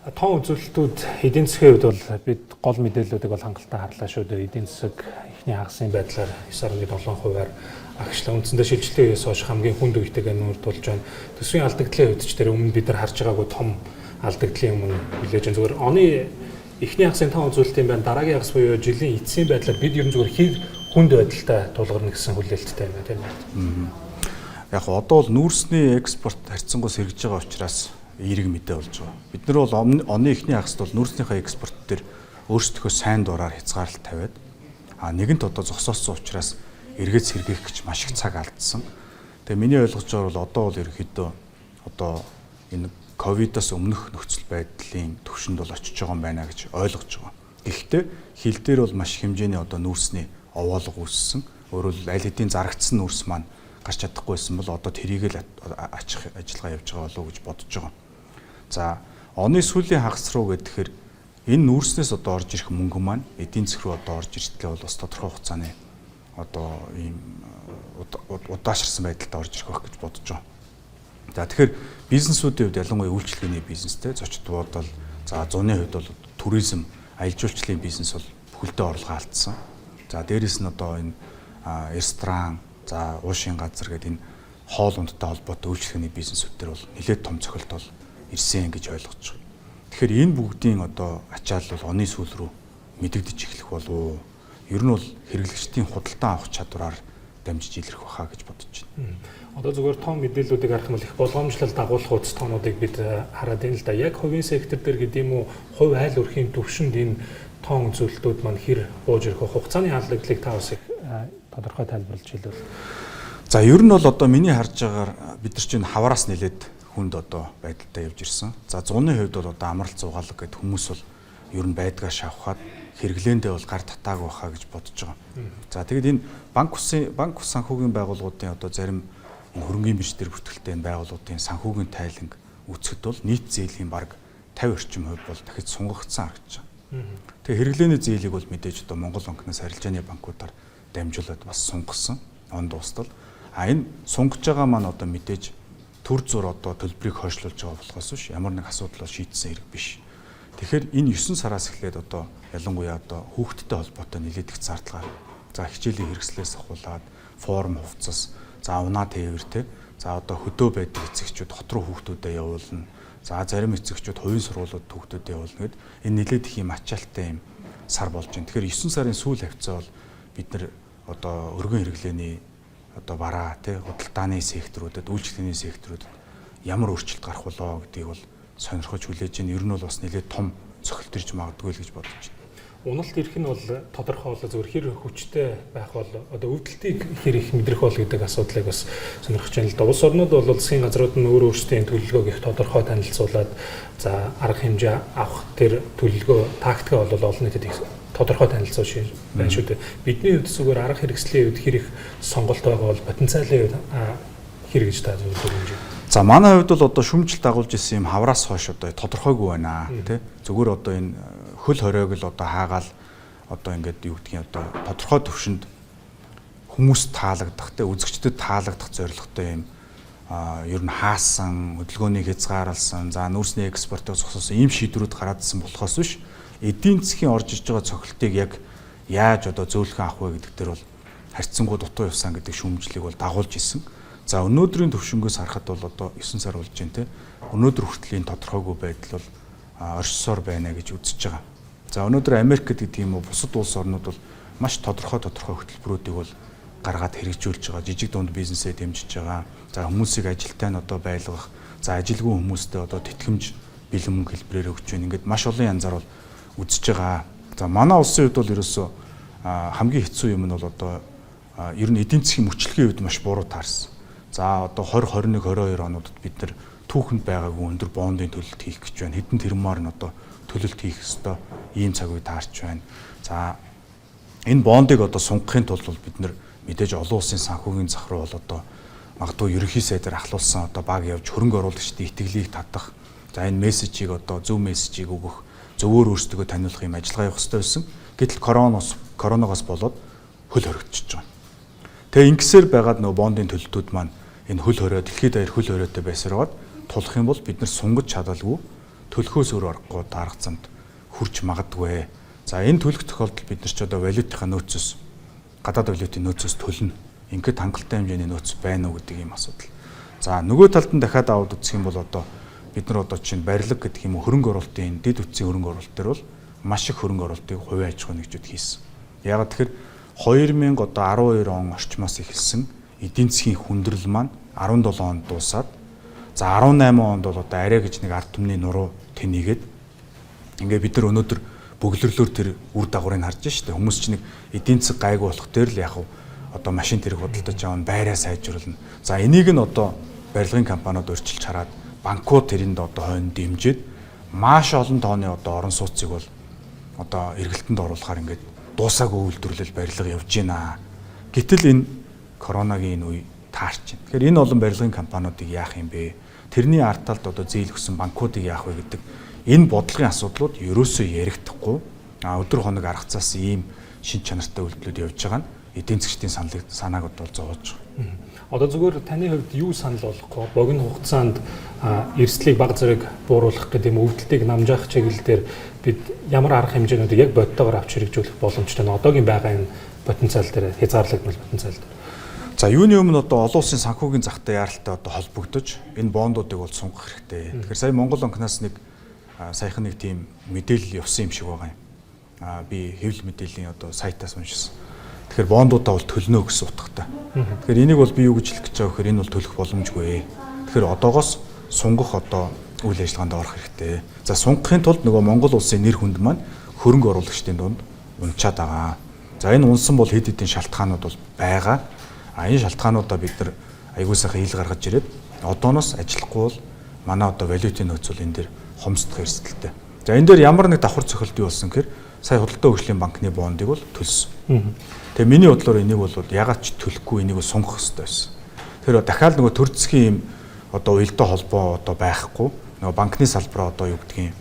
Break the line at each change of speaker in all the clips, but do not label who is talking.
Тоон үзүүлэлтүүд эдийн засгийн хувьд бол бид гол мэдээллүүдийг бол хангалттай харлаа шүү дээ. Эдийн засаг эхний хагасын байдлаар 9.7%-аар агшлаа. Үндсэндээ шилжилтийн үеэс хойш хамгийн хүнд үетэйгээ нүүр тулж байна. Төсвийн алдагдлын хувьд ч тэр өмнө бид нар харж байгаагүй том алдагдлын өмнө хүлээж байна. Зүгээр оны эхний хагасын тоон үзүүлэлт юм байна. Дараагийн хагас буюу жилийн эцсийн байдлаар бид ер нь зүгээр хэр хүнд байдалтай тулгарна гэсэн хүлээлттэй байна, тийм ээ.
Яг одоо бол нүүрсний экспорт харьцангуй сэргэж байгаа учраас эерэг мэдээ болж байгаа. Бид нар бол оны эхний хагаст бол нүүрснийхээ экспорт дээр өөрсдөхөө сайн дураар хязгаарлалт тавиад нэгэнт одоо зогсоосон учраас эргээд сэргээх гэж маш их цаг алдсан. Тэгээ миний ойлгож байгаагаар бол одоо бол ерөнхийдөө одоо энэ ковидоос өмнөх нөхцөл байдлын түвшинд бол очиж байгаа юм байна гэж ойлгож байгаа. Гэхдээ хил дээр бол маш хэмжээний одоо нүүрсний овоолго үүссэн. Өөрөөр хэлбэл, аль хэдийн зарагдсан нүүрс маань гарч чадахгүйсэн бол одоо тэрийг л ачих ажиллагаа явж байгаа болов уу гэж бодож байгаа. За, оны сүүлийн хагас руу гэхээр энэ нүүрснээс одоо орж ирэх мөнгө маань эдийн засаг руу одоо орж иртлээ бол бас тодорхой хугацааны одоо ийм удаашрсан байдалд орж ирэх байх гэж бодож байгаа. За, тэгэхээр бизнесүүдийн хувьд, ялангуяа үйлчилгээний бизнестэй зочид буудал, за зуны хувьд бол туризм, аялал жуулчлалын бизнес бол бүхэлдээ орлогоо алдсан. За, дээрэс нь одоо энэ ресторан, за уушийн газар гэдэг энэ хоол ундтай холбоотой үйлчилгээний бизнесүүд дээр бол нэлээд том цохилт бол ирсэн гэж ойлгож байгаа. Тэгэхээр энэ бүгдийн одоо ачаал бол оны сүүл рүү мэдэгдэж эхлэх болов уу? Ер нь бол хэрэглэгчдийн худалдан авах чадвараар дамжиж илэрх байхаа гэж бодож байна.
Одоо зүгээр тоон мэдээллүүдийг харах юм бол их болгоомжлол дагуулах үз тоонуудыг бид хараад байна л да. Яг хувийн сектор дээр гэдэг юм уу, хувь айл өрхийн төвшөнд энэ тоон үзүүлэлтүүд маань хэр бууж ирэх вэ? Хугацааны алдагдлыг та бас их тодорхой тайлбарлаж хэлвэл.
За, ер нь бол одоо миний харж байгаагаар бид нар чинь хавраас нэлээд хүнд одоо байдалтай явж ирсэн. За, зуны хувьд бол одоо амралт зугаалга гэдэг хүмүүс бол ер нь байдгаа шавхаад хэрэглээндээ бол гар татаагүй байхаа гэж бодож байгаа. За, тэгэд энэ банк ус санхүүгийн байгууллагуудын одоо зарим энэ хөрөнгийн бирж дээр бүртгэлтэй энэ байгууллагуудын санхүүгийн тайланг үүсгэхэд бол нийт зээлийн бараг 50 орчим хувь бол дахиж сунгагдсан харагдаж байгаа. Тэгээ хэрэглээний зээлийг бол мэдээж одоо Монгол банкнаас арилжааны банкудаар дамжуулаад бас сунгасан он дуустал. А энэ сунгаж байгаа маань одоо мэдээж төр зур одоо төлбөрийг хойшлуулж байгаа болохоос биш, ямар нэг асуудал бол шийдсэн хэрэг биш. Тэгэхээр энэ 9 сараас эхлээд одоо ялангуяа одоо хүүхдтэй холбоотой нэлээд их зардал гарна. За, хичээлийн хэрэгслээс ахуулаад форм хувцас, за унаа тээвэр те. За, одоо хөдөө байдаг эцэгчүүд хот руу хүүхдүүдэд явуулна. За, зарим эцэгчүүд хувийн сургуулиуд хүүхдүүдэд явуулна гэд энэ нэлээд их юм ачаалттай юм сар болж байна. Тэгэхээр 9 сарын сүүл хавцаа бол бид нар одоо өргөн хэрэглээний одоо бараа тий худалдааны секторуудад, үйлчилгээний секторуудад ямар өөрчлөлт гарах болоо гэдгийг бол сонирхож хүлээж байна. Ер нь бол бас нэлээд том цохилт ирж магадгүй л гэж бодож байна.
Уналт ирэх нь бол тодорхой болоо, зөвхөн хэр хүчтэй байх бол, одоо өвдөлтийг хэр их мэдрэх бол гэдэг асуудлыг бас сонирхож байна л да. Улс орнууд бол засгийн газрууд нь өөр өөрсдийн төлөвлөгөөг их тодорхой танилцуулаад, за арга хэмжээ авах тэр төлөвлөгөө, тактика бол олон нийтэд их тодорхой танилцуулж байна шүү дээ. Бидний хувьд зүгээр арга хэрэгслийн хувьд хэр их сонголт байгаа бол, потенциалын хувьд хэр гэж та зөвлөж байна?
За, манай хувьд бол одоо шүмжил дагуулж исэн юм хавраас хойш одоо тодорхойгүй байна тий. Зүгээр одоо энэ хөл хориог л одоо хаагаал одоо ингээд юу гэдгийг одоо тодорхой төвшөнд хүмүүс таалагдах тий үзэгчдэд таалагдах зорилготой юм ер нь хаасан, хөдөлгөөнийг хязгаарласан, за нүүрсний экспортыг зогсоосон ийм шийдвэрүүд гараадсан болохоос биш, эдийн засгийн орж иж байгаа цохилтыг яг яаж одоо зөөлхөн авах вэ гэдэг дээр бол харьцангуй дутуу явсан гэдэг шүүмжлийг бол дагуулж исэн. За, өнөөдрийн төвшөнгөөс харахад бол одоо 9 сар болж байна те. Өнөөдөр хүртэл энэ тодорхойгүй байдал бол оршсоор байна гэж үзэж байгаа. За, өнөөдөр Америкт гэдэг юм уу, бусад улс орнууд бол маш тодорхой хөтөлбөрүүдийг бол гаргаад хэрэгжүүлж байгаа. Жижиг дунд бизнесээ дэмжиж байгаа. За, хүмүүсийг ажилтай нь одоо байлгах, за ажилгүй хүмүүстэй одоо тэтгэмж, бэлэн мөнгө хэлбэрээр өгч байна. Ингээд маш олон янзаар бол үзэж байгаа. За, манай улсын хувьд бол ерөөсөө хамгийн хэцүү юм нь бол одоо ер нь эдийн засгийн мөчлөгийн хувьд маш буруу таарсан. За, одоо 20, 21, 22 онуудад бид нар түүхэнд байгаагүй өндөр бондын төлөлт хийх гэж байна. Хэдэн тэрбумаар нь одоо төлөлт хийх ёстой ийм цаг үе таарч байна. За, энэ бондыг одоо сунгахын тулд бол бид нар мэдээж олон улсын санхүүгийн зах руу бол одоо магадгүй ерөнхий сайдаар ахлуулсан одоо баг явж хөрөнгө оруулагчдын итгэлийг татах, за энэ мессежийг одоо зөв мессежийг өгөх, зөвөөр өөрсдөө таниулах юм ажиллагаа явах хэрэгтэй байсан. Гэтэл коронавигоос болоод хөл хоригдчихж байгаа. Тэгээ ингэсээр байгаад нөгөө бондын төлөлтүүд маань энэ хөл хорио дэлхийд даяар хөл хориотой байсаар байгаад тулах юм бол бид нар сунгаж чадалгүй төлөхөөс өөр аргагүй арга замд хүрч магадгүй. За энэ төлөх тохиолдолд бид нар ч одоо валютынхаа нөөцөөс, гадаад валютын нөөцөөс төлнө. Ингээд хангалттай хэмжээний нөөц байна уу гэдэг ийм асуудал. За нөгөө талд нь дахиад аваад үзэх юм бол одоо бид нар одоо чинь барилга гэдэг юм уу, хөрөнгө оруулалтын дэд үтсийн хөрөнгө оруулалт дээр бол маш их хөрөнгө оруулалтыг хувийн аж ахуйн нэгжүүд хийсэн. Яагаад тэгэхээр 2012 он орчмоос эхэлсэн эдийн засгийн хүндрэл маань 17 онд дуусаад, за 18 онд бол одоо арай гэж нэг ард түмний нуруу тэнийгээд ингээ бид нар өнөөдөр бөглөрлөөр тэр үр дагаврыг харж штэ. Хүмүүс чинь нэг эдийн засаг гайгүй болох дээр л яг одоо машин тэрэг худалдаж авна, байраа сайжруулна. За энийг нь одоо барилгын компаниуд өөрчилж хараад, банкуд тэрэнд одоо хойно дэмжиж маш олон тооны одоо орон сууцыг бол одоо эргэлтэнд оруулахаар ингээд дуусаагүй үйлдвэрлэл, барилга явж байна. Гэтэл энэ коронагийн энэ үе таарч байна. Тэгэхээр энэ олон барилгын компаниудыг яах юм бэ? Тэрний ард талд одоо зээл өгсөн банкуудыг яах вэ гэдэг энэ бодлогын асуудлууд ерөөсөө ярихдаггүй. А өдөр хоног аргацаас ийм шин чанартай үйлдэлүүд явж байгаа нь эдийн засгчдын саналыг санааг одоо зовоож байгаа.
Одоо зүгээр таны хувьд юу санал болгохгүй, богино хугацаанд эрсдлийг бага зэрэг бууруулах гэдэг юм, өвдөлтийг намжаах чиглэл дээр бид ямар арга хэмжээнүүдийг яг бодтойгоор авч хэрэгжүүлэх боломжтой нь одоогийн байгаа энэ потенциал дээр, хязгаарлагдмал потенциал дээр?
За юуны өмнө одоо олон улсын санхүүгийн захтай яаралтай одоо холбогдож энэ бондуудыг бол сунгах хэрэгтэй. Тэгэхээр сая Монгол банкнаас нэг саяхан нэг тийм мэдээлэл явсан юм шиг байгаа юм. Би хэвлэл мэдээллийн одоо сайтаас уншсан. Тэгэхээр бондуудаа бол төлнө гэсэн утгатай. Тэгэхээр энийг бол би юу гэж хэлэх гэж байгаа гэхээр энэ бол төлөх боломжгүй. Тэгэхээр одоогоос сунгах одоо үйл ажиллагаанд орох хэрэгтэй. За сунгахын тулд нөгөө Монгол улсын нэр хүнд маань хөрөнгө оруулагчдын дунд унчаад байгаа. За энэ унсан бол хэд хэдэн шалтгаанууд бол байгаа. А энэ шалтгаануудаа бид нар аягүй сайхан ил гаргаж ирээд одооноос ажиллахгүй бол манай одоо валютын нөөц бол энэ дээр хомсдох эрсдэлтэй. За энэ дээр ямар нэг давхар цохилт юу болсон гэхээр сая худалдаа хөгжлийн банкны бондыг бол төлсөн. Тэгээ миний бодлоор энийг бол ягаад ч төлөхгүй, энийг бол сунгах хэрэгтэй байсан. Тэр дахиад нөгөө төр засгийн юм одоо уялдаа холбоо одоо байхгүй, нөгөө банкны салбараа одоо юу гэдгийг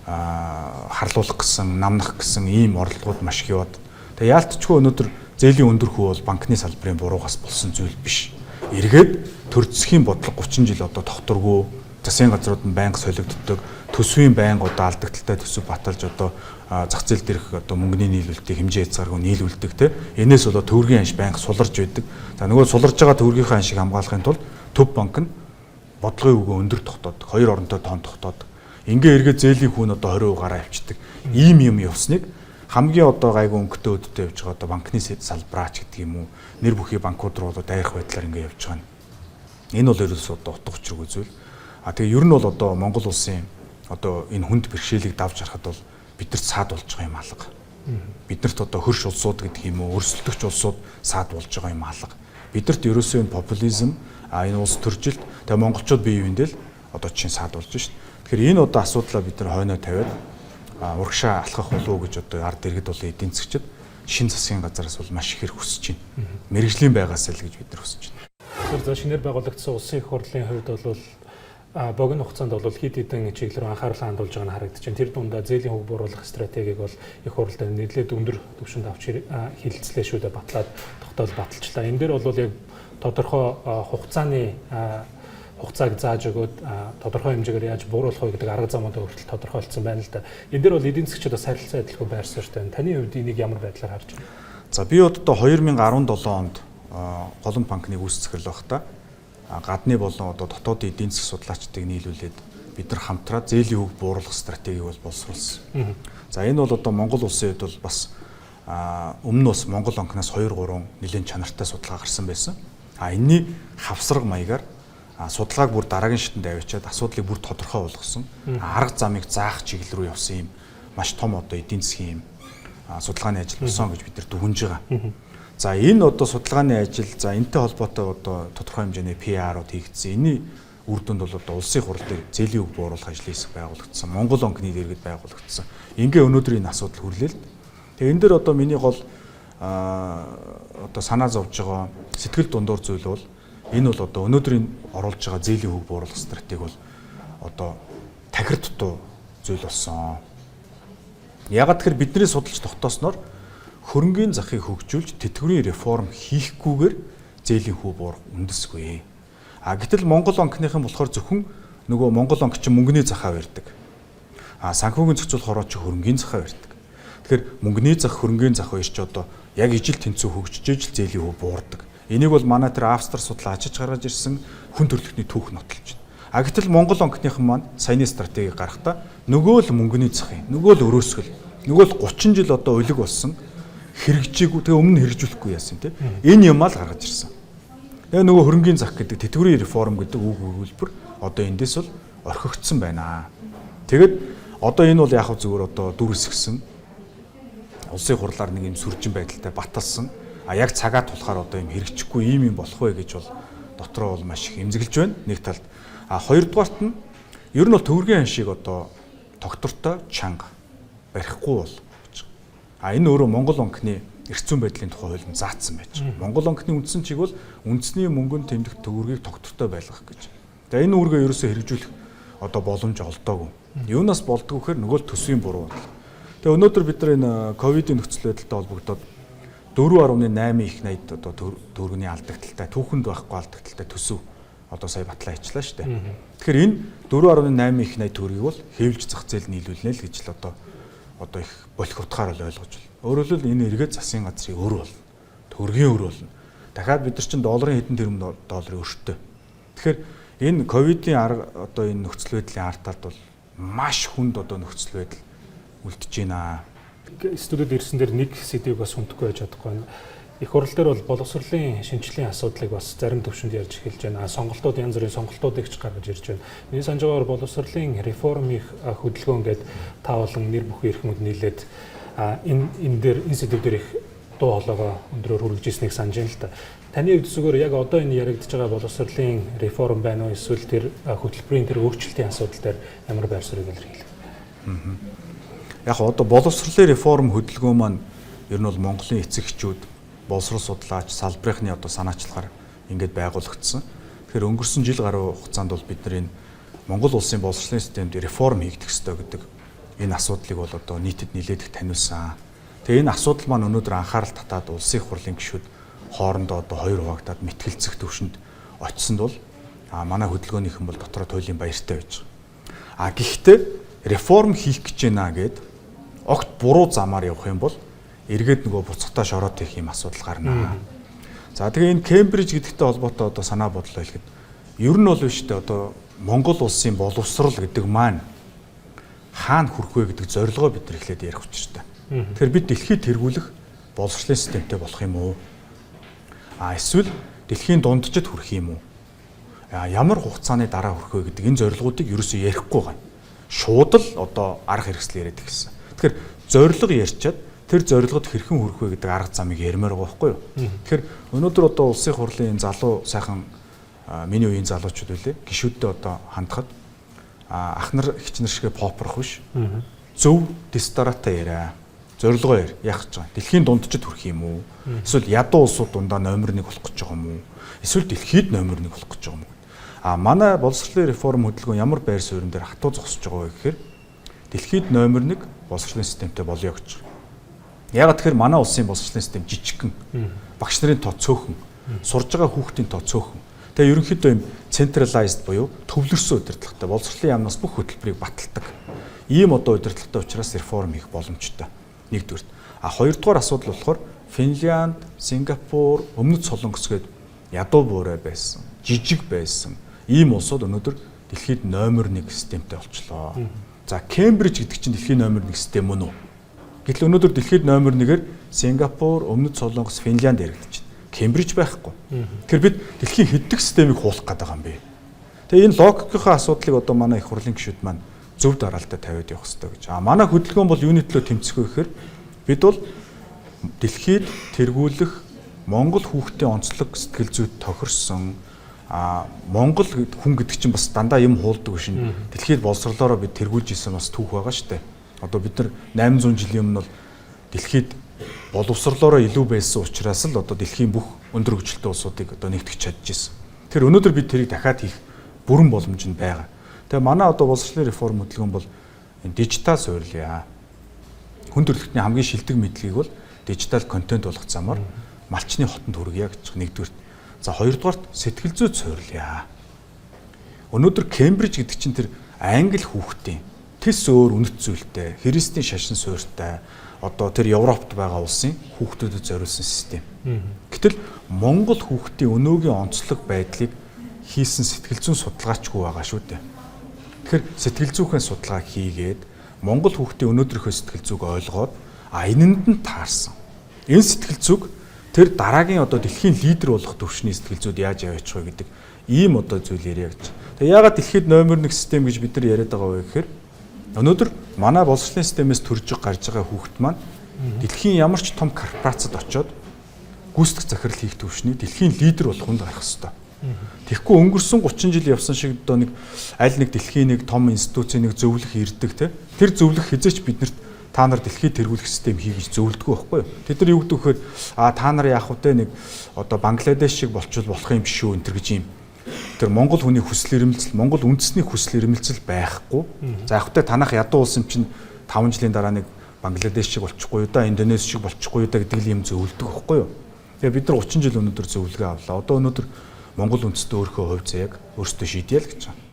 харлуулах гэсэн, намнах гэсэн ийм оролдлогод маш их яваад. Тэгээ яалтчгүй өнөөдөр зээлийн өндөр хүү бол банкны салбарын буруугаас болсон зүйл биш. Эргээд төр засгийн бодлого 30 жил одоо тогтворгүй, засгийн газрууд нь байнга солигддог, төсвийн байнга одоо алдагдaltaй төсөв баталж одоо зах зээл дээрх одоо мөнгөний нийлүүлэлтийг хэмжээ хязгааргүй нийлүүлдэг те. Энээс болоод төгрөгийн анш байнга суларж байдаг. За нөгөө суларж байгаа төгрөгийнхөө аншиг хамгаалахын тулд төв банк нь бодлогын үгөө өндөр тогтоодог. Хоёр оронтой тоон тогтоодог. Ингээ эргээ зээлийн хүн одоо 20% гараа авчдаг. Ийм юм явсныг хамгийн одоо гайгүй өнгөтэй өдтэй явж байгаа одоо банкны салбараач гэдэг юм уу, нэр бүхий банкуд руу одоо дайрах байдлаар ингээ явж байгаа нь. Энэ бол ерөөсөө одоо утга учиргүй зүйл. А тэгээ ер нь бол одоо Монгол улсын одоо энэ хүнд бэрхшээлийг давж харахад бол биднэрт саад болж байгаа юм алга. Биднэрт одоо хөрш улсууд гэдэг юм уу, өрсөлдөгч улсууд саад болж байгаа юм алга. Биднэрт ерөөсөө энэ популизм, энэ улс төржилт, тэгээ монголчууд бие биендээ л одоо чинь саад болж шít. Тэгэхээр энэ одоо асуудлаа бид нар хойноо тавиад урагшаа алхах болов уу гэж одоо ард иргэд бол эдийн засгчид шин засгийн газараас бол маш ихээр хүсэж байна. Мэргэжлийн байгаасаа л гэж бид нар хүсэж байна.
Тэгэхээр за шинээр байгуулагдсан улсын их хурлын хувьд бол богино хугацаанд бол хэд хэдэн чиглэл рүү анхаарлаа хандуулж байгаа нь харагдаж байна. Тэр дундаа зээлийн хөг бууруулах стратегийг бол их хурлд нэлээд өндөр түвшинд авч хилцлээ шүү дээ, батлаад тогтоол баталчлаа. Энэ дээр бол яг тодорхой хугацааны хугацааг зааж өгөөд тодорхой хэмжээгээр яаж бууруулах вэ гэдэг арга замуудаа хүртэл тодорхойлцсон байна л да. Энэ дээр бол эдийн засгчид бас харилцан адилгүй байр суурьтай байна. Таны хувьд энийг ямар байдлаар харж байна?
За би одоо 2017 онд Голомт банкны үүс захирал байхдаа гадны болон одоо дотоодын эдийн засаг судлаачдыг нийлүүлээд бид нар хамтраад зээлийн хөг бууруулах стратегийг бол боловсруулсан. За энэ бол одоо Монгол улсын хувьд бол бас өмнө нь бас Монгол банкнаас 2 3 нэлээд чанартай судалгаа гарсан байсан. А энэний хавсарга маягаар судалгааг бүр дараагийн шатанд авчиад асуудлыг бүр тодорхой болгосон. Арга замыг заах чиглэл рүү явсан юм маш том одоо эдийн засгийн юм судалгааны ажил болсон гэж бид нар дүгнж байгаа. За энэ одоо судалгааны ажил, за энэтэй холбоотой одоо тодорхой хэмжээний PR-ууд хийгдсэн. Энэний үр дүнд бол одоо улсын хурал дээр зээлийн үг бууруулах ажлын хэсэг байгуулагдсан. Монгол банкны дэргэд байгуулагдсан. Ингээ өнөөдөр энэ асуудал хүрлээ л. Тэгээ энэ дээр одоо миний гол одоо санаа зовж байгаа сэтгэл дундуур зүйл бол энэ бол одоо өнөөдрийн оруулж байгаа зээлийн үг бууруулах стратеги бол одоо тахир дутуу зүйл болсон. Ягаад тэгэхээр бидний судалж тогтоосноор хөрөнгийн захыг хөгжүүлж тэтгэврийн реформ хийхгүйгээр зээлийн хүү буурах үндэсгүй. А гэтэл Монгол банкныхан болохоор зөвхөн нөгөө Монгол банк чинь мөнгөний захаа барьдаг. А санхүүгийн зохицуулах хороо чи хөрөнгийн захаа барьдаг. Тэгэхээр мөнгөний зах, хөрөнгийн зах хоёр чи одоо яг ижил тэнцүү хөгжиж ижил зээлийн хөв буурдаг. Энийг бол манай тэр Австри судлаач гаргаж ирсэн хүн төрөлхтний түүх нотолж байна. А гэтэл Монгол банкныхан маань саяны стратеги гаргахдаа нөгөө л мөнгөний зах юм, нөгөө л өрөөсгөл, нөгөө л 30 жил одоо улиг болсон хэрэгжээгүй, тэгээ өмнө хэрэгжүүлэхгүй яасан тийм. Энэ юм аа л гаргаж ирсэн. Тэгээ нөгөө хөрөнгийн зах гэдэг тэтгэврийн реформ гэдэг үг өгүүлбэр одоо эндээс бол орхигдсон байна. Тэгэд одоо энэ бол яг зүгээр одоо дүр эсгсэн улсын хурлаар нэг юм сүржин байдалтай баталсан. А яг цагаа тулахаар одоо юм хэрэгжихгүй ийм юм болох вэ гэж бол дотроо бол маш их эмзэглэж байна. Нэг талд. А хоёрдугаарт нь ер нь бол төвөргийн ханшийг одоо тогтвортой чанга барихгүй бол гэж. А энэ өөрөө Монгол банкны эрх зүйн байдлын тухай хуулинд заасан байж байгаа. Монгол банкны үндсэн чиг бол үндэсний мөнгөн тэмдэгт төгрөгийг тогтвортой байлгах гэж. За энэ үүргээ ерөөсөө хэрэгжүүлэх одоо боломж олдоогүй. Юунаас болдгоо гэхээр нөгөө л төсвийн буруу бодол. Тэгээ өнөөдөр бид нар энэ ковидын нөхцөл байдалтай холбогдоод 4.8 их 80 одоо төгрөгийн алдагдaltaй, түүхэнд байхгүй алдагдaltaй төсөв одоо сая батлаа хийчлээ шүү дээ. Тэгэхээр энэ 4.8 их 80 төгрөгийг бол хэвлж зах зээл нийлүүлнэ л гэж л одоо их болох утгаар л ойлгож байна. Өөрөөр хэлбэл энэ эргээд засгийн газрын өр болно. Төгрөгийн өр болно. Дахиад бид нар чинь долларын хэдэн тэрбум долларын өртөө. Тэгэхээр энэ ковидын арга одоо энэ нөхцөл байдлын ард талд бол маш хүнд одоо нөхцөл байдал үлдэж байна.
Студид ирсэн дээр нэг сэдвийг бас хүндэхгүй байж чадахгүй байна. Их хурал дээр бол боловсролын шинжлэлийн асуудлыг бас зарим төвшөнд ярьж эхэлж байна. Сонголтууд янз бүрийн сонголтуудыг ч гаргаж ирж байна. Миний санаж байгаагаар боловсролын реформ их хөдөлгөөн гээд та болон нэр бүхий эрхмүүд нийлээд энэ дээр энэ сэдв дээр их дуу хоолойгоо өндрөөр хүргэж ирснийг санаж байна л да. Таны хувьд зүгээр яг одоо энэ яригдж байгаа боловсролын реформ байна уу эсвэл тэр хөтөлбөрийн тэр өөрчлөлтийн асуудал дээр ямар байр суурийг илэрхийлэх вэ?
Яг одоо боловсролын реформ хөдөлгөөн маань ер нь бол Монголын эцэг эхчүүд, боловсрол судлаач, салбарынхны одоо санаачлагаар ингээд байгуулагдсан. Тэгэхээр өнгөрсөн жил гаруй хугацаанд бол бид нар энэ Монгол улсын боловсролын системд реформ хийгдэх ёстой гэдэг энэ асуудлыг бол одоо нийтэд нилээд их таниулсан. Тэгээ энэ асуудал маань өнөөдөр анхаарал татаад улсын хурлын гишүүд хоорондоо одоо хоёр хуваагдаад мэтгэлцэх төвшөнд очсонд бол манай хөдөлгөөнийхэн бол дотроо туйлын баяртай байж байгаа. А гэхдээ реформ хийх гэж байна гэд огт буруу замаар явах юм бол эргээд нөгөө буцахтаа шороод хийх юм асуудал гарна. За тэгээ энэ Кембриж гэдэгтэй холбоотой одоо санаа бодлоо хэлэхэд ер нь бол биш үү одоо Монгол улсын боловсрал гэдэг маань хаана хүрэх вэ гэдэг зорилгоо бид нар эхлээд ярих учиртай. Тэгэхээр бид дэлхийд тэргүүлэх боловсролын системтэй болох юм уу? А эсвэл дэлхийн дунджид хүрэх юм уу? Ямар хугацааны дараа хүрэх вэ гэдэг энэ зорилгоудыг ерөөсөө ярихгүй байгаа. Шууд л одоо арга хэрэгсэл яриад эхэлсэн. Тэгэхээр зорилго ярьчаад тэр зорилгод хэрхэн хүрэх вэ гэдэг арга замыг ярмаар байгаа байхгүй юу? Тэгэхээр өнөөдөр одоо улсын хурлын энэ залуу сайхан миний үеийн залуучууд үлээ гишүүддээ одоо хандхад ах нар эгч нар шигэ попрох биш. Зөв дистараатай яриа. Зорилгоо яар. Яах гэж байгаа. Дэлхийн дунджид хүрэх юм уу? Эсвэл ядуу улсууд дундаа номер 1 болох гэж байгаа юм уу? Эсвэл дэлхийд номер 1 болох гэж байгаа юм уу? А манай боловсролын реформ хөдөлгөөн ямар байр суурин дээр хатуу зогсож байгаа вэ гэхээр дэлхийд номер 1 боловсролын системтэй болёо гэж. Яагаад тэгэхээр манай улсын боловсролын систем жижигхэн. Багш нарын тоо цөөхөн. Сурж байгаа хүүхдийн тоо цөөхөн. Тэгээ ерөнхийдөө юм centralized буюу төвлөрсөн удирдлагатай боловсролын яамнаас бүх хөтөлбөрийг баталдаг. Ийм одоо удирдлагатай учраас реформ хийх боломжтой. Нэгдүгээрт. А хоёрдугаар асуудал болохоор Финлянд, Сингапур, Өмнөд Солонгос гээд ядуу буурай байсан, жижиг байсан ийм улсууд өнөөдөр дэлхийд номер 1 системтэй болчлоо. За Кембриж гэдэг чинь дэлхийн номер 1 систем мөн үү? Гэтэл өнөөдөр дэлхийд номер 1-ээр Сингапур, Өмнөд Солонгос, Финлянд яригдаж байна. Кембриж байхгүй. Тэгэхээр бид дэлхийн хэддэг системийг хуулах гээд байгаа юм бэ? Тэгээ энэ логикийн асуудлыг одоо манай их хурлын гишүүд маань зөв дараалалтай тавиад явах хэрэгтэй гэж. А манай хөдөлгөөн бол юуны төлөө тэмцэх вэ гэхээр бид бол дэлхийд тэргүүлэх Монгол хүүхдийн онцлог сэтгэл зүйд тохирсон Монгол хүн гэдэг чинь бас дандаа юм хуулдаг биш. Дэлхийд боловсрлоороо бид тэргүүлж исэн бас түүх байгаа шүү дээ. Одоо бид нар 800 жилийн өмнө бол дэлхийд боловсрлоороо илүү байсан учраас л одоо дэлхийн бүх өндөр хөгжилтэй улсуудыг одоо нэгтгэж чадчихсэн. Тэгэхээр өнөөдөр бид тэрийг дахиад хийх бүрэн боломж нь байгаа. Тэгээ манай одоо боловсролын реформ хөдөлгөөн бол энэ дижитал суйрлаа. Хүн төрөлхтний хамгийн шилдэг мэдлэгийг бол дижитал контент болгох замаар малчны хотонд хүргье гэж нэгдүгээрт. За хоёрдугаарт сэтгэл зүйд суйрлаа. Өнөөдөр Кембриж гэдэг чинь тэр англи хүүхдийн Тэс өөр үнэт зүйлтэй, христийн шашин суурьтай одоо тэр Европт байгаа улсын хүүхдүүдэд зориулсан систем. Гэтэл Монгол хүүхдийн өнөөгийн онцлог байдлыг хийсэн сэтгэл зүйн судалгаачгүй байгаа шүү дээ. Тэгэхээр сэтгэл зүйн судалгаа хийгээд Монгол хүүхдийн өнөөдрийнхөө сэтгэл зүйг ойлгоод энэнд нь таарсан. Энэ сэтгэл зүйг тэр дараагийн одоо дэлхийн лидер болох төвшний сэтгэл зүйд яаж яваачих вэ гэдэг ийм одоо зүйл яриа гэж. Тэгээ яагаад дэлхийд номер 1 систем гэж бид нар яриад байгаа вэ гэхээр өнөөдөр манай боловсролын системээс төрж гарч байгаа хүүхд маань дэлхийн ямар ч том корпорацид очиод гүйцэтгэх захирал хийх төвшний дэлхийн лидер болох хүнд гарах хэрэгтэй. Тэгэхгүй өнгөрсөн 30 жил явсан шиг одоо нэг аль нэг дэлхийн нэг том институцийн нэг зөвлөх ирдэг те. Тэр зөвлөх хизээч биднэрт та нар дэлхийд тэргүүлэх систем хий гэж зөвлөдгөө байхгүй юу? Тэд нар юу гэдэг вэхээр та нар яах вэ нэг одоо Бангладеш шиг болчвол болох юм биш үү энэ төр гэж юм. Тэр Монгол хүний хүсэл эрмэлзэл, Монгол үндэсний хүсэл эрмэлзэл байхгүй. За яг хөтэ танах ядуу улс юм чинь 5 жилийн дараа нэг Бангладеш шиг болчихгүй юу да, Индонез шиг болчихгүй юу да гэдэг л юм зөвлөдөг байхгүй юу? Тэгээ бид нар 30 жил өнөөдөр зөвлөгөө авлаа. Одоо өнөөдөр Монгол үндэстэн өөрийнхөө хувь заяаг өөрсдөө шийдье л гэж байна.